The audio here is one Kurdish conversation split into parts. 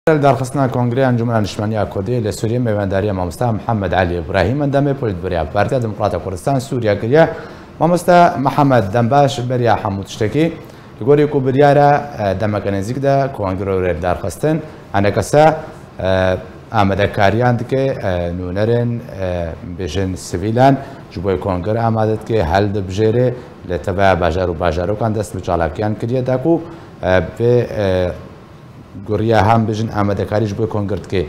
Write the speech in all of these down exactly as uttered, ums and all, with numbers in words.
Li darxistina Kongreya Encûmena Niştimaniya Kurdî li Sûriyê mêvendariya mamosta Mihemed Elî Îbrahîm, endamê Polîtbûroya Partiya Demokrata Kurdistan Sûriya kiriye. Mamosta Mihemed, dem baş, beriya hemû tiştekî, li gorî ku biryar e, e, demeke nêzîk de kongre were li darxistin, enekese, e, amadekariyan dike, e, nûnerên, e, bêjin sivîlan ji bo kongre amade dike, hel dibijêre, li teveya bajar û bajarokan dest bi çalakiyan kiriye, da ku, e, vê, e, guriya hem bijin amadekarî ji bo kongir dike.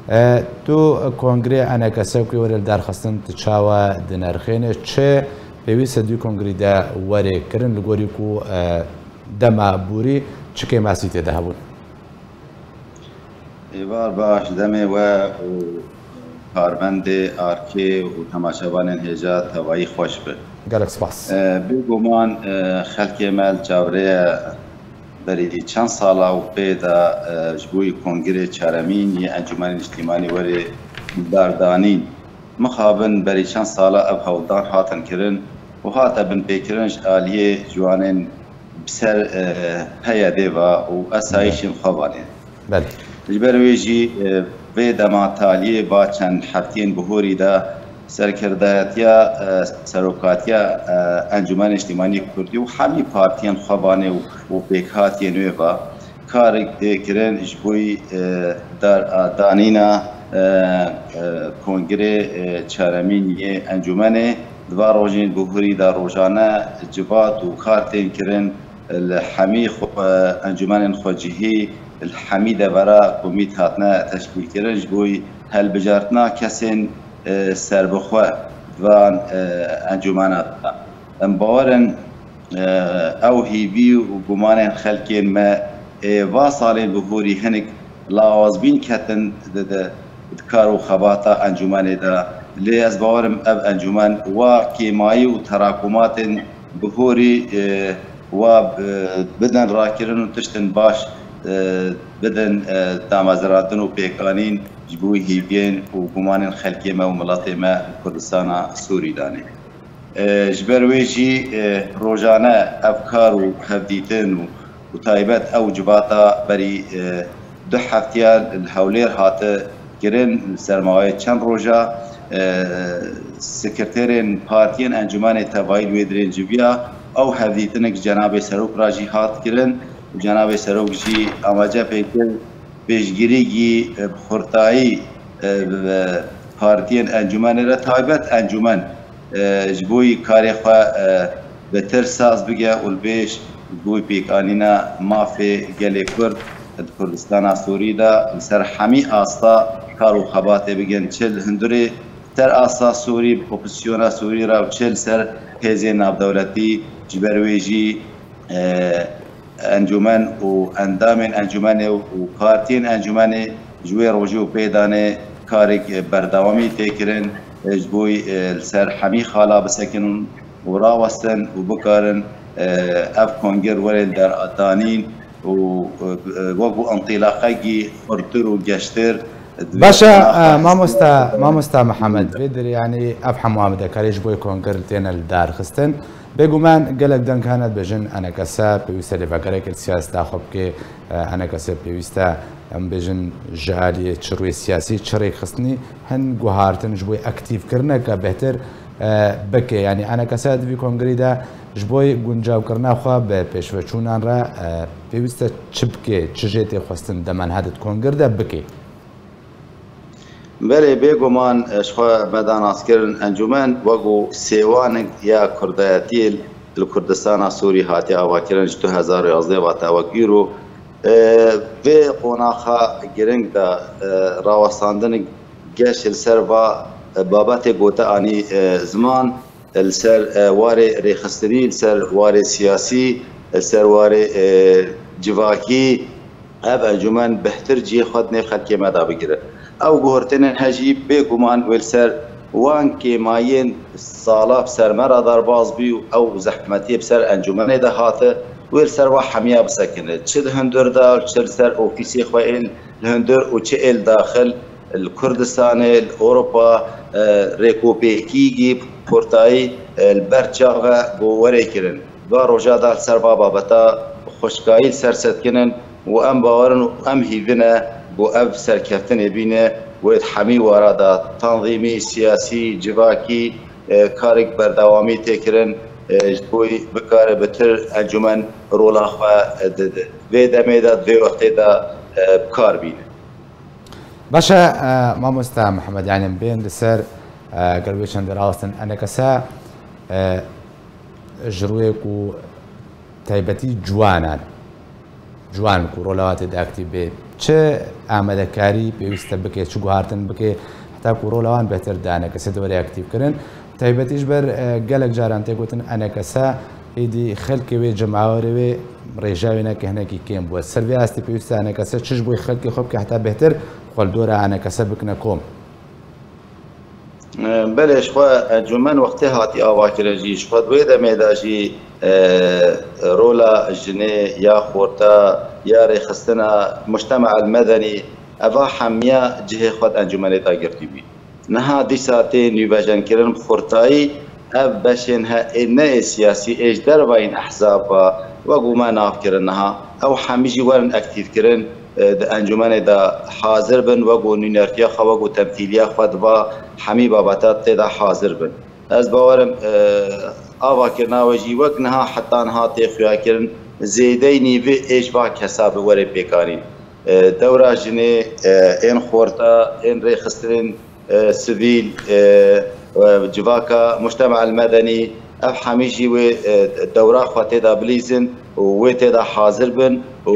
E, tu kongrê enekese ku were li darxistin, tu çawa dinirxêne, çi pêwîst e di kongrî de were kirin, li gorî ku, e, dema borî çi kêmasî tê de hebûn? Êvar baş, demê we û karmendê Arkê û temaşevanên hêja tevayî xweş be. Gelek spas. E, bêguman, e, xelkê me li çavrê ye. Berî çend sala û pê de, e, ji bo kongirê çaremîn yê Encûmenê Niştîmanî were berdanîn. Mixabin berî çend sala ev hewldan hatin kirin û hate binpêkirin ji aliyê ciwanên bi ser, e, P Y D'ê ve û esayîşên xwe vanê. Belê. Ji ber wê jî, e, vê dema taliyê ba çend heftiyên bihorî de serkirdayetiya, e, serokatiya, e, Encûmenê Niştîmanî Kurdî û hemî partiyên xwevanê û, û pêkhatiyên wê ve karek tê kirin ji bo, e, dar, a, danîna, e, e, kongirê, e, çaremîn yê encûmenê. Di van rojên bihurî de rojane civat û kar tên kirin, li hemî xwe, encûmenên xwecihî, li hemî devera komît hatine teşkîlkirin ji bo helbijartina kesên, e, serbixwe di van, e, encûmena de. Em bawer in, e, ew hîvî û gumanên xelkên me ê va salên bihurî hinek lawazbîn ketin di, di, di kar û xebata encûmenê de. Lê ez bawer im ev encûmen wa kêmayî û terakumatên bihorî, e, wa, e, bidin rakirin û tiştin baş, e, bidin, e, damezrandin û pêkanîn ji bo hîviyên û gumanên xelkê me û miletê me li Kurdistana Sûrî danê. E, ji ber wê jî, e, rojane ev kar û hevdîtin û, û taybet ew civata berî, e, du heftiya li Hewlêr hate kirin, li ser maweyê çend roja, e, sekreterên partiyên encûmenê tevayî li wê dirê civiya, ew hevdîtinek cenabê serok re jî hat kirin û cenabê serok jî amace pê kir pêşgirîkî, e, bi xurtayî, e, bi partiyên encûmenê re, taybet encûmen, e, ji bo karê xwe, e, betir saz bike û li pêş ji bo pêkanîna mafê gelê Kurd di Kurdistana Sûrî de li ser hemî asta kar û xebatê bikin, çi li hundirê ser asta Sûrî, bi opozîsyona Sûrî re û çi li ser hêzên navdewletî. Ji ber wê jî, e, encûmen û endamên encûmenê û partiyên encûmenê ji wê rojê û pê danê karek berdewamî tê kirin, e, ji bo, e, li ser hemî xala bisekinin û rawestin û bikarin, e, ev kongir were li dar danîn û, e, wekî entîlaqekî xurtir û geştir. Baş e, e, mamosta, mamosta Mihemed, vê dirê, yanî ev hemû amadekarî ji bo kongir têne li dar xistin. Bêguman gelek deng hene dibêjin enekese pêwîst e lêvegerek li siyaseta xwe bike, e, enekese pêwîst e, em bêjin ji aliyê çi rûyê siyasî, çi rêkxistinî hin guhartin ji bo aktîfkirineke bêhtir, e, bike. Yanî enekese di vî kongrî de ji bo guncawkirina xwe bi pêşveçûnan re, e, pêwîst e çi bike, çi jê tê xwestin di menhedê di kongir de bike. Belê, bêguman, e, ji xwe me da naskirin, encûmen wekî sêwanek ya kurdayetiyê li Kurdistana Sûrî hatiye avakirin ji du hezar û yazdeh ve ta wek îro. E, vê qonaxa giring de, e, rawestandinek geş li ser va, e, babetê gote anî, e, ziman. Li ser, e, warê rêxistinî, li ser warê siyasî, li ser warê, e, civakî, ev encûmen bêhtir cihê xwe di nêv xelkê me de bigire. Ew guhertinên he jî bêguman wê li ser wan kêmayiyên sala bi ser me re derbas bî û ew zehmetiyê bi ser encûmenê de hate, wê li ser wa hemiya bisekine. Çi di hundir de, çi li ser ofîsê xwe ên li hundir û çi ê li daxil, li Kurdistanê, li Ewropa, e, rêkopêkîgî xurtayî, e, li ber çav e ku were kirin. Va roja de li ser va babeta xweşkayî li ser sedkinin û em bawer in û em hîvine ku ev serkeftinê bîne wê di hemî wara de tanzîmî, siyasî, civakî, e, karek berdewamî tê kirin, e, ji bo bikare bi tir encûmen rola xwe, e, di, di vê demê de, di vê wextê de, e, bi kar bîne. Baş e, e, mamosta Mihemed, yanî em bên li ser, e, gel wê çend rawestin enekese, e, ji rûyê ku taybetî ciwanan, ciwan ku rola wan tê de aktîf bê, çi amadekarî pêwîst e bike, çi guhartin bike, heta ku rola wan bêhtir di enekese de were aktîf kirin. Taybetî ji ber, e, gelek caran tê gotin enekese êdî xelkê wê, cemawerê wê rêja wê neke hinekî kêm bû. Ser vê astê pêwîst e enekese çi ji bo xelkê xwe bike heta bêhtir xwe li dora enekese bikine kom. Belê, ji xwe encûmen wextê hatî avakirin jî, ji xwe di wê demê de jî, e, rola jinê ya xorta, ya rêxistina mujtema el medenî, eva hemiya cihê xwe di encûmenê de girtî bî. Niha dîsa tê nûvejenkirin bi xurtayî, ev beşên he ê ne ê siyasî, ê ji dervayîn ehzaba, wek û me nav kirin niha, ew hemî jî werin aktîfkirin, e, di encûmenê de hazir bin, wek û nûnertiya xwe, wek û temsîliya xwe di va hemî babeta tê de hazir bin. Ez bawerim, e, avakirina we jî wek niha heta niha tê xuyakirin, zêdeyî nîvê ê ji va kesa bi were pêkanîn. E, dewra jinê, e, ên xorta, ên rêxistinên, e, sivîl, e, e, civaka mujtema el medenî, ev hemî jî wê, e, dewra xwe tê de bilîzin û wê tê de hazir bin û,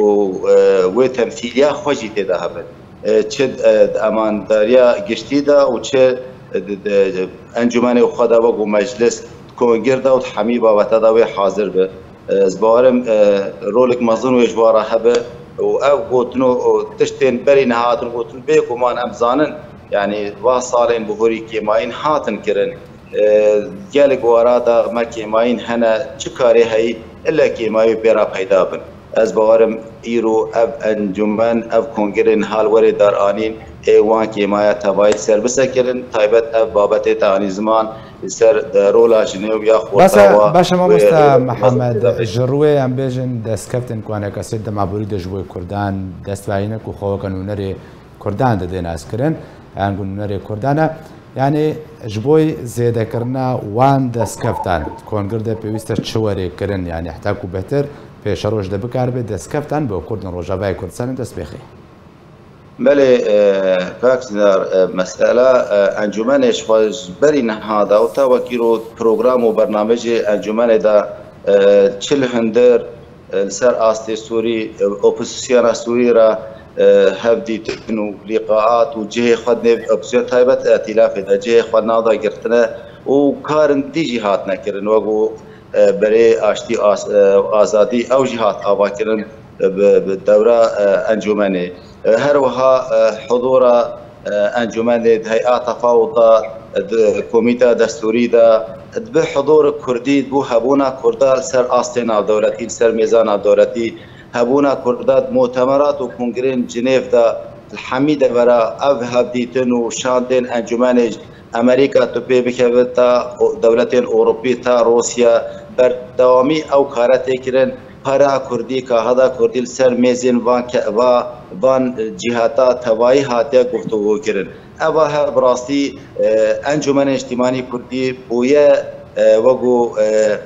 e, wê temsîliya xwe jî tê de hebin. E, çi, e, di emandariya giştî de û çi, e, di, di encûmenê xwe de wek û meclis, di kongir de û di hemî babeta de wê hazir be. E, ez bawerim, e, rolek mezin wê ji wan re hebe û ev gotin û, û tiştên berî niha hatin gotin, bêguman em zanin, yanî va salên bihurî kêmayîn hatin kirin. E, gelek wara de me kêmayîn hene, çi karê heyî, ille kêmayî pê re peyda bin. Ez bawerim îro ev encûmen, ev kongirên hal werê daranîn, ê wan kêmaya tevayî serbise kirin, taybet ev babetê te anî ziman, li ser, e, rola jinê û ya xorta wa. Baş e, mamosta Mihemed, ji rûyê em bêjin destkeftin ku enekesê dema borî de ji bo Kurdan dest ve heyîne ku xwe weke nûnerê Kurdan didê naskirin, yan ku nûnerê Kurdan e. Yanî ji bo zêdekirina wan destkeftan, kongir de pêwîst e çi were kirin, yanî heta ku bêhtir pêşeroj de bikaribe destkeftan bo Kurdên Rojavayê Kurdistanê dest pê xê. Belê, e, kak Sinar, e, mesela, e, encûmenê ji xwe ji berî niha de û ta wekî ro program û bernamejê encûmenê de, e, çi li hundir, e, li ser astê Sûrî, e, opozîsyona Sûrî re, e, hevdîtin û lîqaat û cihê xwe di nêv opozîsyon taybet, e, îtîlafê de cihê xwe nav de girtine û karin dî jî hatine kirin, wek û, e, berê aştî as-, e, azadî ew jî hat avakirin, e, bi, bi dewra, e, encûmenê. E, her wiha, e, hudûra, e, encûmenê di hey'a tefawuta, e, di komîta destûrî de, e, dibe hudûr kurdî, dibe hebûna kurda li ser astê navdewletî, li ser mêza navdewletî, hebûna kurda di mutemerat û kongrên Cinêv de, li hemî devera ev hevdîtin û şandên encûmenê Amerîka tu pê bikeve ta o-, dewletên Ewropî, ta Rûsya, berdewamî ew kare tê kirin. Para kurdî, kahada kurdî li ser mêzên van ke-, va-, van cîhata tevayî hatiye guftûgû kirin. Eva her bi rastî, e, Encûmenê Niştîmanî Kurdî bûye, e, wekû, e,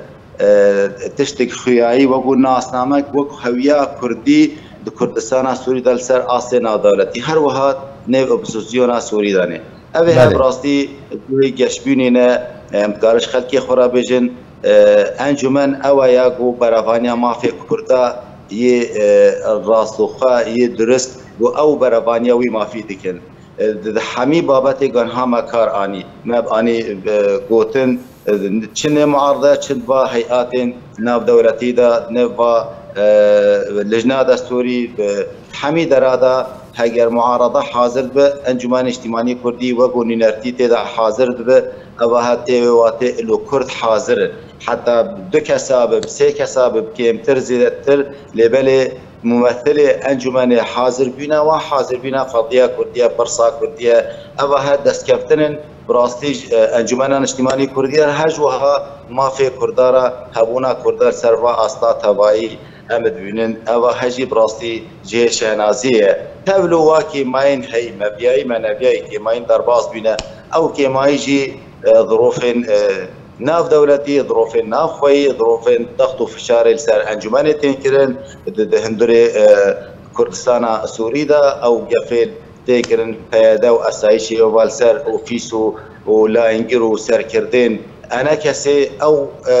e, tiştek xuyayî, wekû nasnamek, wekû hewiya kurdî di Kurdistana Sûrî de li ser astê navdewletî. Her wiha nêv opozîsyona Sûrî de ne. Ev ê her bi rastî guhê geşbînê ne, em dikarin ji xelkê xwe re bêjin, e, encûmen ew e ya ku berevaniya mafê kurda yê, e, rastixwe, yê durist, ku ew berevaniya wî mafî dikin. E, di, di hemî babetê ku niha me kar anî, me anî, e, gotin, e, çi nê muarde, çi di va heyatên navdewletî de, nê va, e, lijna destûrî, e, hemî dera de heger muarada hazir dibe, Encûmenê Niştîmanî Kurdî wekû nûnertî tê de hazir dibe, eva her tê wê watê ilo Kurd hazir in. Heta du kesa be, bi sê kesa be, bi kêmtir, zêdetir, lê belê mumethilê encûmenê hazirbûna wan, hazirbûna qediya Kurdiye, pirsa Kurdiye, eva her destkeftin in, bi rastî, e, Encûmena Niştîmanî Kurdiye her ji wiha mafê Kurda re, hebûna Kurda li ser va asta tevayî, Em dibînin, eva hejî bi rastî cihê şehnaziyê ye. Tevlo wa kêmayên heyî, meviyayî, meneviyayî kêmayên derbas bîne. Ew kêmayî jî, e, zirofên, e, nav dewletî, zirofên navxweyî, zirofên text û fişarê li ser encûmenê tên kirin. Di, di hundirê, e, Kurdistana Sûrî de ew gefên tê kirin, P Y D û esayîşê eva li ser ofîs û, û layîngir û serkirdên enekesê ew, e,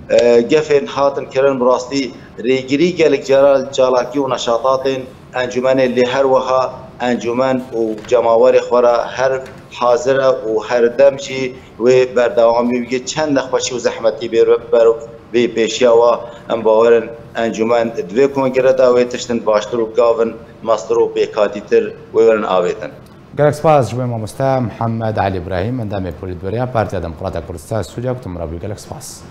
e, gefên hatin kirin, bi rastî rêgirî gelek cara çalakî û neşatatên encûmenê lê her wiha encûmen û cemawerê xwe re her hazir e û her dem jî wê berdewamî bigê. Çend nexweşî û zehmetî bê ber vê pêşiya wa, em bawer in encûmen di vê kongre de wê tiştin baştir û gavin mestir û pêkhatîtir wê werin avêtin. Gelek spas ji bo mamoste Mihemed Elî Îbrahîm, endamê Polîtbûroya Partiya Demokrata Kurdistan Sûriya, ku tu min re bûyî. Gelek spas.